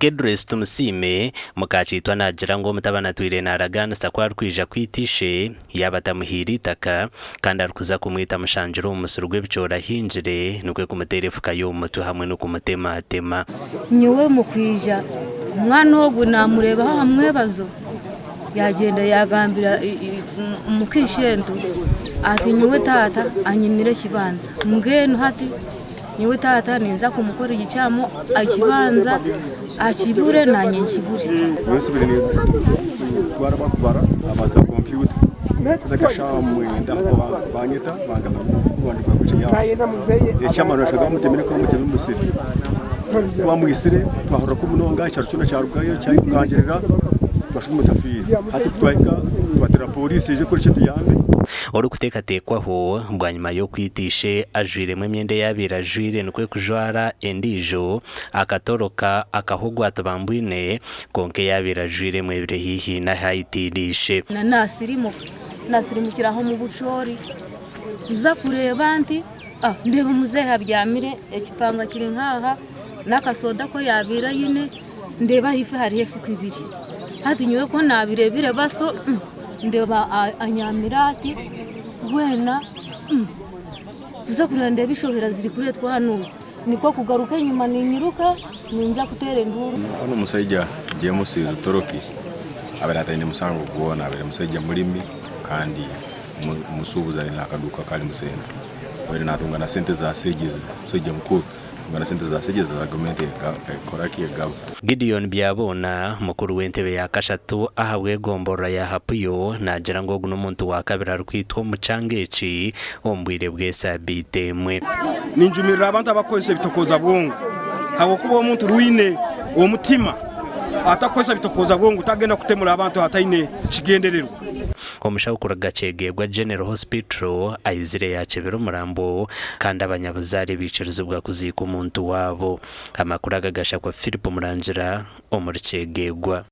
Gedress Tumusiime, Mukakiitwa naagira ngu omutabani atwire naaragaanisa ku arikwija kwita ishe yaaba atamuhaire eitaka kandi arikuza kumwita amushangire omu musiri gw'ebicoori ahingire nikwo kumuteera efuka y'omu mutwe hamwe n'okumutematema. Nyowe omu kwija omwana ogu naamureebaho aha mwebazo yaagyenda yaagambira muka ishento ati nyowe taata anyimire ekibanja mbwenu hati Nyowe taata ninza kumukora ekikyamo ekibanza akibure nanye nkibure. Nyowe nsibire nintwara bakubara abantu ba kompyuta kuza nka shaaha mwenda aho banyeta bangambira ngu mukuru wangye gwakukye yaafa. Ekyamani bashanga bamutemire nka bamutemire omu musiri. Ku bamwitsire twahurira kubi munonga ekyaro kyona kyarugayo kyayirukangirira twashusha ngu omuntu afiire. Hati ku twahika twateera poriisi eije kukora eki etuyambe. Orikuteekateekwaho bwanyima y'okwita ishe ajwairemu emyenda ei abaire ajwaire nikwo kujwara endiijo, akatoroka akaha ogu atibambwine kwonka ei abaire ajwaire emwebire haihi n'ahu aitiire ishe. Naasirimuka, naasirimukira aho omu bucoori nza kureeba nti ndeeba omuzeeyi abyamire ekipanga kiri nk'aha n'akasooda aku yaabaire aine ndeeba ahaifo hariho efuka ibiri hati nyowe ku naabireebire baso. Ndeeba anyaamire ati weena kuza kureeba ndeeba eshohera zirikureetwa hanu nikwo kugaruka enyima ninyiruka ninza kuteera enduuru. Onu omusaija James Rutoroki abaire ataine musango gwona, abaire musaija mulimi kandi musuubuzi aine akaduuka karimu sente. Abaire natunga na sente za sejezi, musaija mukuru. Mbwenu sente za sejezi za gavumenti ekora ki egaba. Gideon Byaboona, mukuru w'entebe ya kashatu ahabw'egomborora ya Hapuyo naagira ngu ogu n'omuntu wa kabiri arikwitwa omu kyanga eki omu bwire bw'esaabiiti emwe. Ninjumirira abantu abarikukozesa ebitokooza bwongo ahabw'okuba omuntu rwine omutima atakukozesa bitokooza bwongo tagenda kutemura abantu ataine kigyendererwa. Omushaho kuruga Kyegegwa General Hospital aizire yakyebera omurambo kandi abanyabuzaare baikirizibwa kuziika omuntu waabo. Amakuru aga gashakwa Philip Murangira omuri Kyegegwa.